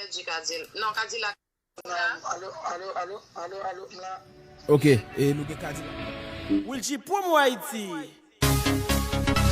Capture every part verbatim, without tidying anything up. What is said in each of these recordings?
Pèdi Kadil. Non, Kadilak. Alo, alo, alo, alo, alo, m la. Ok, e nou gen Kadilak. Wilgy Promo Haïti.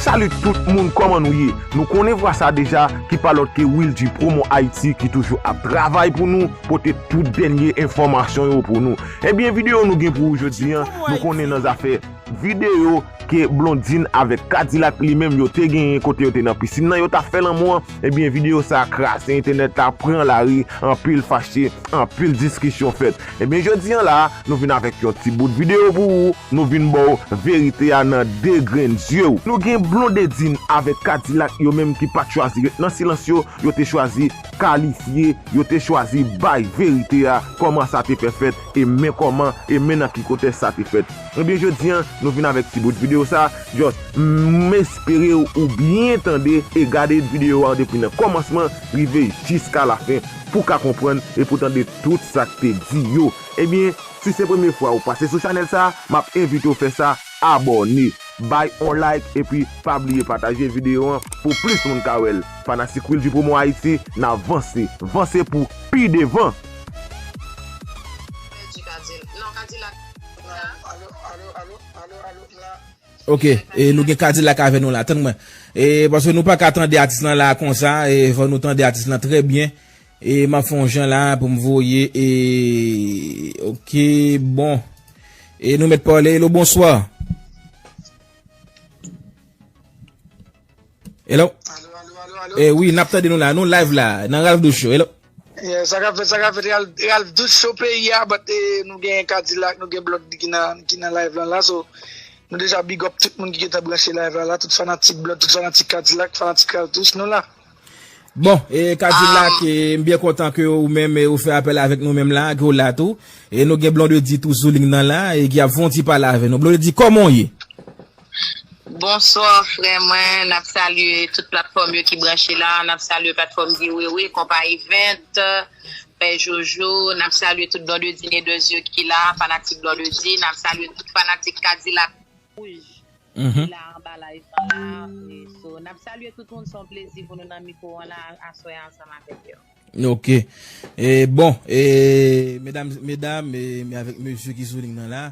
Salut tout moun, kòman nou ye? Nou konnen vwa sa deja, ki pa lòt ke Wilgy Promo Haïti ki toujou ap travay pou nou, pote tout dènye enfòmasyon yo pou nou. Ebyen, videyo nou gen pou ou jodi an, nou konnen nan zafè videyo ke Blondine avèk Kadilak li menm yo te genyen kote yo te nan pisin nan, yo t ap fè lanmou an. Ebyen, videyo sa a kraze entènèt la, pran lari, anpil fache, anpil diskisyon fèt. Ebyen, jodi an la, nou vin avèk yon ti bout videyo pou ou, nou vin ba w verite a nan de grenn zye w. Nou gen Blondedine avèk Kadilak yo menm ki pa t chwazi ret nan silans yo, yo te chwazi kalifye, yo te chwazi bay verite a, kòman sa te fè fèt, e men kòman, e men nan ki kontèks sa te fèt. Ebyen, jodi an, nou vin avèk ti bout videyo sa, just, m espere ou byen tande e gade videyo a depi nan kòmansman rive jiska lafen pou w ka konprann e pou w tande tout sa k te di yo. Ebyen, si se premye fwa ou pase sou chanèl sa, m ap envite w fè sa, abòne, bay on like epi pa bliye pataje videyo an pou plis moun ka wè l. Fanatik Wilgy Promo Haïti, n a vanse, vanse pou pi devan! Pèdi Kadil. Non, Kadilak. Ok, e nou gen Kadilak avè nou la. Tann mwen. E paske nou pa ka tande atis lan la konsa, e fò nou tande atis lan trè byen. E m ap fè yon jan la pou m voye e ok, bon. E nou mèt pale, hello, bonswa. Hello. Alo, alo, alo, alo. E wi, n ap tande nou la, nou live la nan Ralph Douche Show. Hello. Yeah, sa k ap fèt, sa k ap fèt, Ralph, Ralph Douche Show peyi a, but eh, nou gen Kadilak, nou gen Blonde ki nan ki nan live lan la, so nou deja big up tout moun ki gentan branche live la la, tout fanatik Blonde, tout fanatik Kadilak, fanatik Ralph Douche, nou la. Bon, e Kadilak, e, m byen kontan ke ou menm e, ou fè apèl avèk nou menm la, ke ou la tou. E nou gen Blondedy tou sou liy nan la, e ki ap fè yon ti pale avè nou. Blondedy, kòman w ye? Bonswa frè mwen, n ap salye tout platfòm yo ki branche la, n ap salye platfòm Guy Wewe, Konpa Event, Pè Jojo, n ap salye tout Blondedy Nedez yo ki la, fanatik Blondedy, n ap salye tout fanatik Kadilak Wouj ki la anba live lan la. So, n ap salye tout moun, se yon plezi pou nou nan mikwo an la aswè a ansanm avèk yo. Ok. E, bon, e, medam, medam, e, men avèk mesye ki sou liy nan la.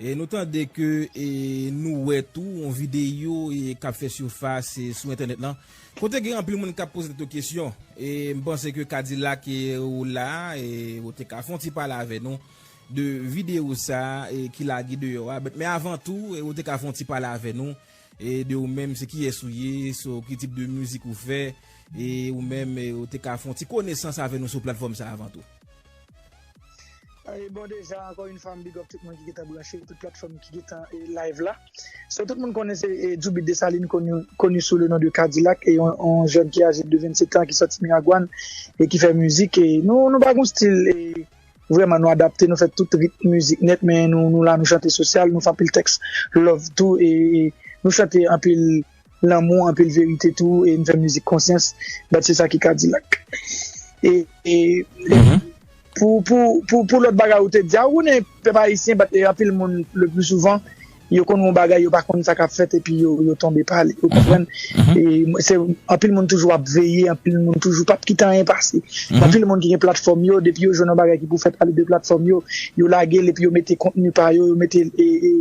E, nou tande ke e, nou wè tou yon videyo e, k ap fè sifas e, sou entènèt lan. Kote gen anpil moun k ap poze tèt yo kesyon. E, m panse ke Kadilak e, ou la, e, ou te ka fè yon ti pale avè nou de videyo sa e, ki lage deyò a. Men avan tou, e, ou te ka fè yon ti pale avè nou e, de ou menm, se kiyès ou ye, so, ki tip de mizik ou fè, e ou menm, e, ou te ka fè yon ti konesans avè nou sou platfòm sa avan tou. E bon, deja, ankò yon fwa, m big up tout moun ki gentan branche, tout platfòm ki gentan e, live la. So, tout moun konnen se e, Djoubit Desalin, koni, koni sou le non de Kadilak, e yon, yon jèn ki aje de vennsetan, ki sòti Miragwàn, e ki fè mizik. E nou, nou pa gon stil e, vrèman nou adapte, nou fè tout ritm mizik nèt, men nou, nou la, nou chante sosyal, nou fè anpil tèks love tou, e nou chante anpil lanmou, anpil verite tou, e nou fè mizik konsyans, but se sa ki Kadilak. E, e, e pou, pou, pou, pou lòt bagay ou te di a, ou konnen pèp ayisyen, but e anpil moun, le pli souvan, yo konn yon bagay, yo pa konn sa k ap fèt, epi yo, yo tonbe pale, ou konprann? E se anpil moun toujou ap veye, anpil moun toujou p ap kite anyen pase. Anpil moun ki gen platfòm yo, depi yo jwenn yon bagay ki pou fè pale de platfòm yo, yo lage l epi yo mete kontni pa yo, yo mete e, e,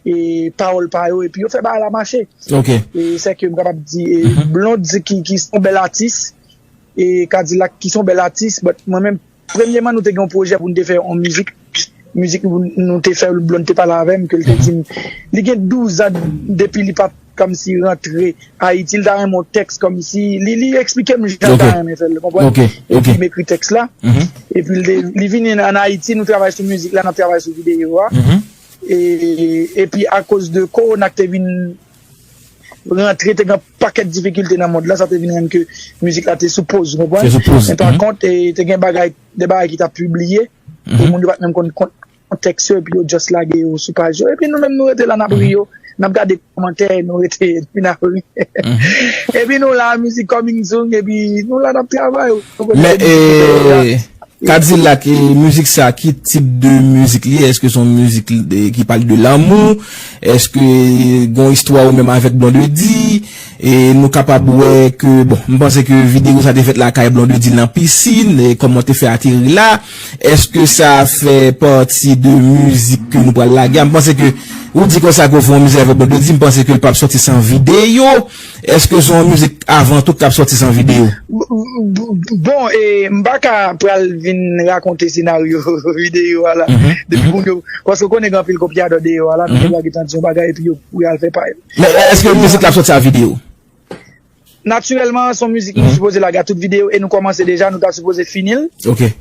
e pawòl pa yo, epi yo fè bagay la mache. E se ke m kapab di, e Blonde ki, ki se yon bèl atis, e Kadilak ki se yon bèl atis, but mwen menm, premyèman, nou te gen yon pwojè pou nou te fè yon mizik. Mizik nou, nou te fè, Blonde te pale avè m, ke l te di m, li gen douz an depi li pa t kòmsi rantre Ayiti, li ta renmen yon tèks kòmsi, li, li eksplike m jan l ta renmen fè l, ou konprann? Epi m ekri tèks la. Epi li, li vini ann Ayiti, nou travay sou mizik la, n ap travay sou videyo a. E, epi akoz de kowona k te vin rantre, te gen pakèt difikilte nan mond lan, sa te vin rann ke mizik la te sou poz, ou konprann? Men pa kont, e, te gen bagay, de bagay ki t ap pibliye, e moun yo pa t menm konn kont kontèks yo, epi yo just lage yo sou paj yo. Epi nou menm nou rete la, n ap ri yo, n ap gade kòmantè, nou rete, epi n ap ri. Epi nou la, mizik coming soon, epi nou la, n ap travay. Men, e, Kadilak, e, mizik sa, ki tip de mizik li ye? Èske se yon mizik, e, ki pale de lanmou? Èske gen yon istwa ou menm avèk Blondedy? E nou kapab wè ke, bon, m panse ke videyo sa te fèt lakay Blondedy nan pisin, e kòman te fè ateri la? Èske sa fè pati de mizik ke nou pral lage a? M panse ke, ou di konsa ke w fè yon mizik avèk Blondedy, m panse ke l p ap sòti san videyo. Èske se yon mizik avan tou k ap sòti san videyo? Bon, e, m pa ka pral vin rakonte senaryo videyo a la. Depi moun yo, paske w konnen gen anpil kopyadò deyò a la, nou te gentan di yon bagay epi yo pral fè pa yo. Men èske mizik la ap sòti a videyo? Natirèlman, se yon mizik nou sipoze lage a tout videyo e nou kòmanse deja, nou ta sipoze fini l.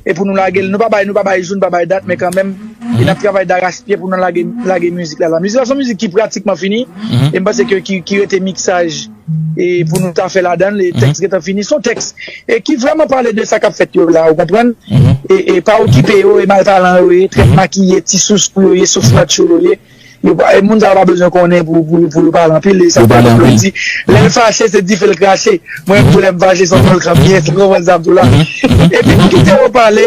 E pou nou lage l, nou pa bay, nou pa bay jou, nou pa bay dat, men kanmenm, e n ap travay darachpye pou nou lage, lage mizik la la. Mizik la se yon mizik ki pratikman fini, e m panse ke ki, ki rete miksaj e pou nou ta fè ladan l, e tèks gentan fini. Se yon tèks e ki vrèman pale de sa k ap fèt yo la, ou konprann? E, e pa okipe yo, e malpalan yo ye, trèt makiye, ti sousou yo ye, souf natyo yo ye. Yo pa, e moun sa yo pa bezwen konnen pou, pou, pou yo pale anpil. E sa fè Blondedy di, lè l fache, se dife l krache. Mwen menm tou, lè m fache, se yon vòlkan m ye, ou konprann sa m di w la? Epi nou kite yo pale.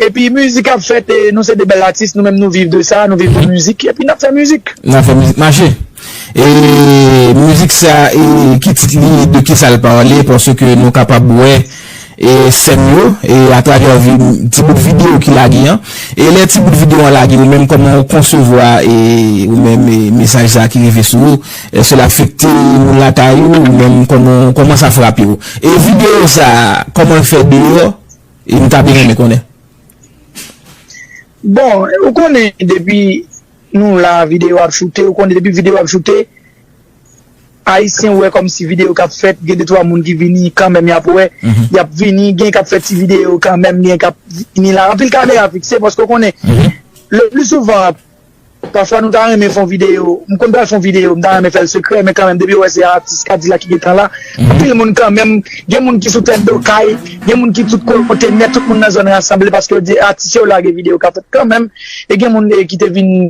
Epi mizik ap fèt, e nou se de bèl atis, nou menm nou viv de sa, nou viv de mizik, epi n ap fè mizik. N ap fè mizik mache. E mizik sa, e ki tit li, de ki sa l pale, paske nou kapab wè e sèn yo, e atravè vi-, ti bout videyo ki lage an. E lè ti bout videyo an lage, ou menm kòman ou konsevwa, e ou menm, e mesaj sa ki rive sou ou, èske l afekte moun lakay ou, ou menm kòman, kòman sa frape ou? E videyo sa, kòman l fè deyò, e m ta byen renmen konnen. Bon, ou konnen depi nou la, videyo ap choute, ou konnen depi videyo ap choute, Ayisyen wè kòmsi videyo k ap fèt, gen de twa moun ki vini, kanmenm y ap wè, y ap vini, gen k ap fè ti videyo kanmenm, gen k ap vini la. Anpil kamera fikse, paske w konnen, le pli souvan, pafwa nou ta renmen fè yon videyo, m konn pral fè yon videyo, m ta renmen fè l sekrè, men kanmenm, depi w wè se atis Kadilak ki gentan la, anpil moun kanmenm, gen moun ki sou tèt do kay, gen moun ki tout kote nèt, tout moun nan zòn rasanble, paske yo di atis yo lage videyo k ap fèt kanmenm, e gen moun, e, ki te vin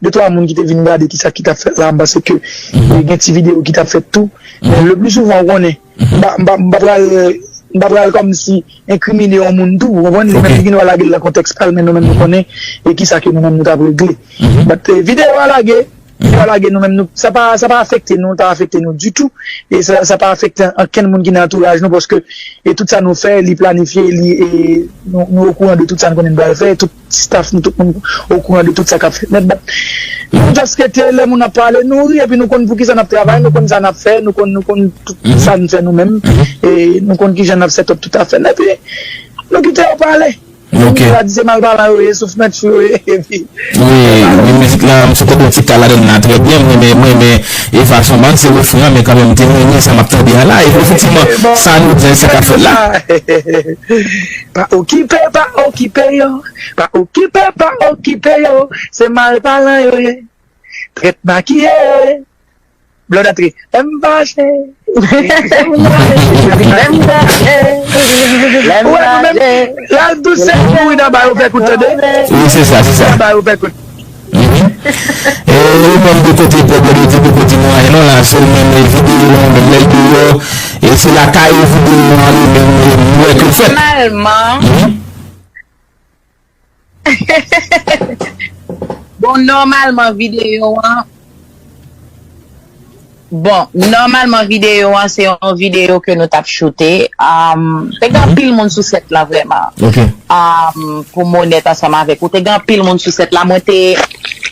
de twa moun ki te vin gade kisa ki t ap fèt la, m panse ke, e, gen ti videyo ki t ap fèt tou. Men le pli souvan, ou konnen, m pa, m pa, m pa pral, m pa pral kòmsi enkrimine yon moun tou, ou konprann? Li menm li gen dwa lage l nan kontèks pa l, men nou menm nou konnen, e kisa ke nou menm nou t ap regle. But, e, videyo a lage, videyo a lage, nou menm nou, sa pa, sa pa afekte nou, li pa afekte nou ditou, e sa, sa pa afekte ankenn moun ki nan antouraj nou, paske, e tout sa nou fè, li planifye, li, e nou, nou okouran de tout sa nou konnen nou pral fè, e tout staff nou, tout moun okouran de tout sa k ap fèt nèt. But, nou just rete, lè moun ap pale, nou ri, epi nou konn poukisa n ap travay, nou konn sa n ap fè, nou konn, nou konn tout sa n fè nou menm, e nou konn kijan n ap set up tout afè n, epi nou kite yo pale. Moun yo a di se malpalan yo ye, souf natyo yo ye, epi Wi, wi, mizik la, m sot tande yon ti ka ladan l la trè byen, mwen renmen, mwen renmen, e fason, m pa konn si se refren an, men kanmenm, m te renmen sa m ap tande a la, e efektivman, sa nou di, sa k ap fèt la. Pa okipe, pa okipe yo. Pa okipe, pa okipe yo. Se malpalan yo ye. Trèt makiye yo ye. Blòd antre. Lè m fache. Lè m fache. Lè m fache. Ou wè nou menm, l al dousè pou wi nan ba yo fè kout tande. Wi, se sa, se sa. Nan ba yo fè kout. Mhm. E ou menm de kote pwòp yo di poko di nou anyen non la, se ou menm e videyo an menm lè l deyò, e se lakay ou videyo an li menm ou wè ke l fèt. Nòmalman, bon, nòmalman videyo an, bon, nòmalman videyo an se yon videyo ke nou t ap choute. Um, te gen anpil moun sou sèt la vrèman. Um, pou m onèt ansanm avèk ou, te gen anpil moun sou sèt la. Mwen te,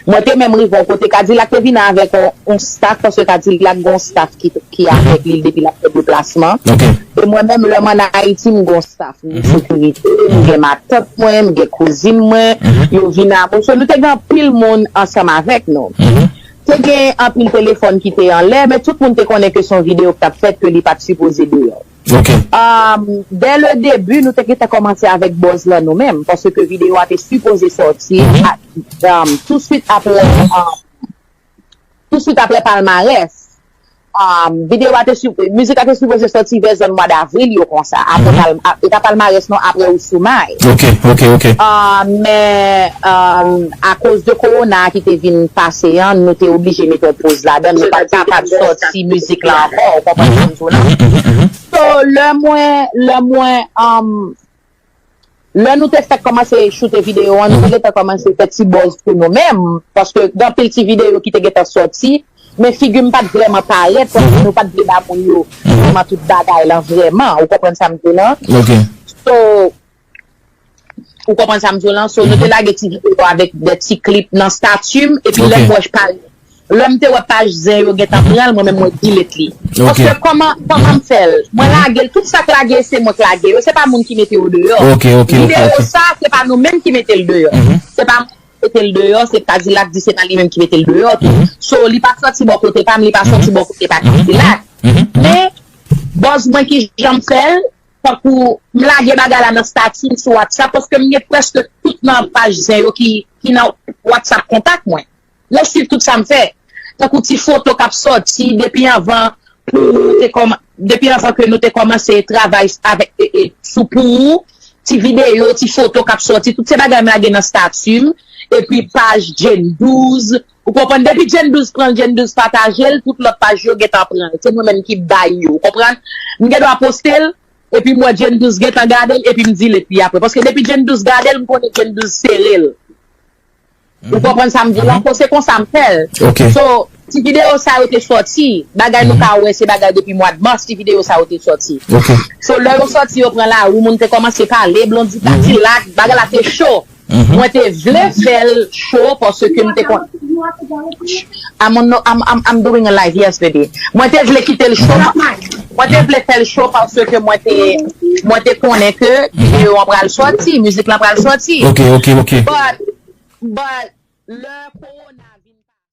mwen te menm rive yon kote. Kadilak te vin avèk yon, yon staff, paske Kadilak gen yon staff ki, ki avèk li depi l ap fè deplasman. E mwen menm, lè m ann Ayiti, m gen yon staff, m gen sekirite, m gen matant mwen, m gen kouzin mwen, yo vin avè m. So, nou te gen anpil moun ansanm avèk nou. Te gen anpil telefòn ki te anlè, men tout moun te konnen ke se yon videyo ki t ap fèt, ke li pa t sipoze deyò. Um, dès le début, nou te gentan kòmanse avèk buzz lan nou menm, paske videyo a te sipoze sòti a, um, tousuit apre, um, tousuit apre palmarès. Um, videyo a te si-, mizik la te sipoze sòti vè zòn mwa davril yo konsa. Apre pal-, a, e pa palmarès non, apre Ousoumay. Ok, ok, ok. Um, men, um, akoz de kowona a ki te vin pase an, nou te oblije mete yon poz ladan l, nou pa t kapab sòti mizik la ankò, ou konprann sa m di w la? So, lè mwen, lè mwen, um, Lè nou te fèk kòmanse choute videyo an, nou te gentan kòmanse fè ti buzz pou nou menm. Paske gen anpil ti videyo ki te gentan sòti, men figi m pa t vrèman parèt, paske nou pa t vle ba moun yo vrèman tout bagay lan vrèman. Ou konprann sa m di w lan? Ok. So, ou konprann sa m di w lan? So, nou te lage ti videyo avèk de ti klip nan stati m, epi lè m wè pa lè m te wè paj zen yo gentan pran l, mwen menm mwen delete li. Paske kòman kòman m fè l? Mwen lage l, tout sa k lage se mwen k lage yo, se pa moun ki mete yo deyò. Ok, ok, ok, Videyo ok. Sa, se pa nou menm ki mete l deyò. Se pa mwen ki mete l deyò, se Kadilak di se pa li menm ki mete l deyò tou. So, li pa sòti bò kote pa m, li pa sòti bò kote pa Kadilak. Men, buzz mwen ki jan m fè l, tankou m lage bagay la nan stati m sou WhatsApp, paske m gen prèske tout nan paj zen yo ki, ki nan WhatsApp kontak mwen. Yo swiv tout sa m fè. Tankou ti foto k ap sòti depi anvan pou ou te kòman, depi anvan ke nou te kòmanse travay avèk e, e, sou pou ou, ti videyo, ti foto k ap sòti, tout se bagay m lage nan stati m, epi paj Jane douz. Ou konprann? Depi Jane douz pran l, Jane douz pataje l, tout lòt paj yo gentan pran l. Se mwen menm ki bay yo. Ou konprann? M gen dwa poste l, epi m wè Jane douz gentan gade l, epi m delete li apre. Paske depi Jane douz gade l, m konnen Jane douz sere l. Ou konprann sa m di w lan? Se konsa m fè l. Ok. So, ti videyo sa yo te sòti. Bagay nou ka wè, se bagay depi mwa mas, ti videyo sa yo te sòti. Ok. So, lè yo sòti, yo pran lari, moun te kòmanse pale, Blondie Kadilak, bagay la te cho. Mwen te vle fè l cho paske m te kon I'm, on, I'm, I'm, I'm doing a live, yes, baby. Mwen te vle kite l cho. Mwen te vle fè l cho paske mwen te, mwen te konnen ke videyo an pral sòti, mizik lan pral sòti. Ok, ok, ok. But, but, lè korona